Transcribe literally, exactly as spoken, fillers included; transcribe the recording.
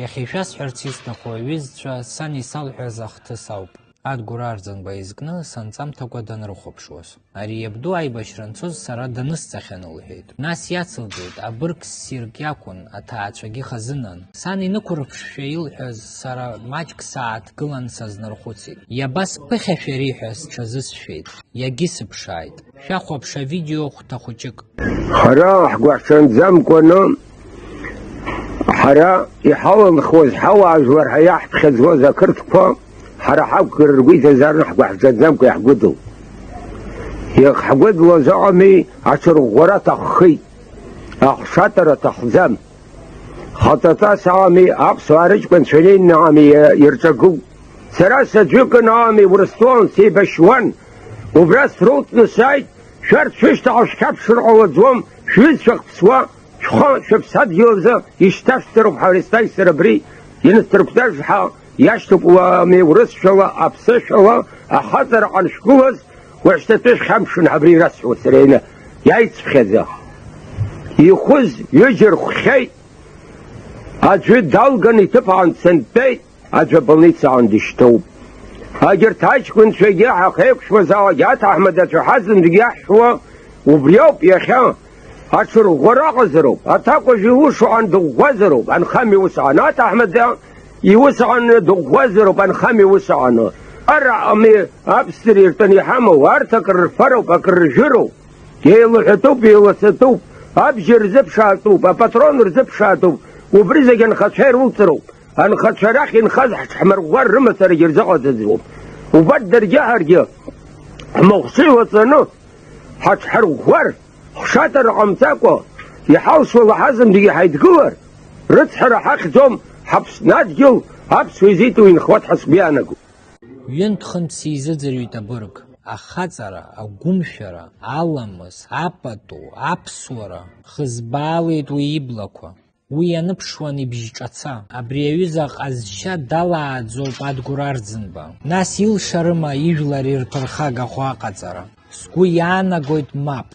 Иахьа ишәасҳәарц исҭаху, аҩызцәа, сан исалҳәаз ахҭыс ауп. Адгәыр Арӡынба изкны санҵамҭакәа данрыхәаԥшуаз. Ари иабду аибашьра анцоз сара данысҵахьан лҳәеит. Нас иацылҵеит, абырг ссирк иакәын, аҭаацәагьы хазынан. Сан инықәырԥшшәа илҳәаз сара маҷк сааҭгылан сазнархәыцит. Иабасԥыхьашәари ҳәа сҽазысшәеит. Иагьысыԥшааит. Шәахәаԥш авидео хәҭа хәыҷык. Ҳара ҳгәаҳҽанӡамкәаны, ҳара иҳаланхуаз, ҳауаажәлар ҳәа иаҳԥхьаӡоз ақырҭқәа, ҳара ҳақәгара ргәы иҭаӡарны ҳгәаҳҽанӡамкәа иаҳгәыдлт. Иахьҳгәыдлоз ыҟами, аҽырӷәӷәара аҭаххеит, ахшатара аҭахӡам. Хаҵаҵас ами, аԥсуаа рыҷкәынцәа инеины ами ирҿагылт. Сара саӡәыкын ами Урыстәылан сеибашьуан. Убра срылҵны сааит, шәарҭ шәышьҭахь шәхьаԥшыр ҟалаӡом, шәҩызцәа хԥсуа, шәхы шәыԥсадгьыл азы ишьҭашәҵароуп ҳәа Аристаи сара абри инасҭырқәтәажә ҳәа иашьҭоуп уами урысшәала, аԥсышәала, ахаҵара ҟаншәгылаз, уажәшьҭатәи шәхьамԥшын ҳәа абри ирасҳәоит сара ины, иаицԥхьаӡа. Ихәыз ҩыџьа рхәхьеит, аӡәы далган иҭыԥ аан дсынтәеит, аӡәы абольницаҟны дышьҭоуп. Егьырҭ аҷкәынцәагьы ҳахеиқәшәмазаалак иаҭаҳмадацәа ҳазынтәгьы иаҳшәуа убриоуп иахьа. Аҽырӷәӷәара ыҟазароуп, аҭакәажә иусуан дыӷәӷәазароуп, анхамҩа усҟан аҭаҳмада иусҟан дыӷәӷәазароуп, анхамҩа усҟан. Ара ами аԥсҭыр иртәаны иҳамоу, арҭ акрырфароуп, акрыржәыроуп. Еилаҳәатәуп, еиласатәуп, абџьар рзыԥшаатәуп, апатрон рзыԥшаатәуп, убри зегь анхацәа ирылҵроуп. Анхацәа арахь инхаз ҳҽҳмырӷәӷәар рымацарагьы рзыҟаҵаӡом. Убарҭ даргьы ҳаргьы ҳмахәҿа еилаҵаны ҳаҽҳарӷәӷәар, ҳшатара ҟамҵакәа, иҳалшо лаҳазымдагьы ҳаидгылар, рыцҳара ҳахьӡом, ҳаԥсны адгьыл аԥсуа изитәу инхауеит ҳәа сгәы иаанагоит. Ҩынтә-хынтә сизыӡырҩит абырг, ахаҵара, агәымшәара, аламыс, апату, аԥсуара, хызбаалеит уи иблақәа. Уи ианыԥшуан ибжьҿаца. Абри аҩыза аҟазшьа далааӡоуп Адгәыр Арӡынба. Нас илшарыма ижәлар ирԥырхагахо аҟаҵара? Сгәы иаанагоит, мап.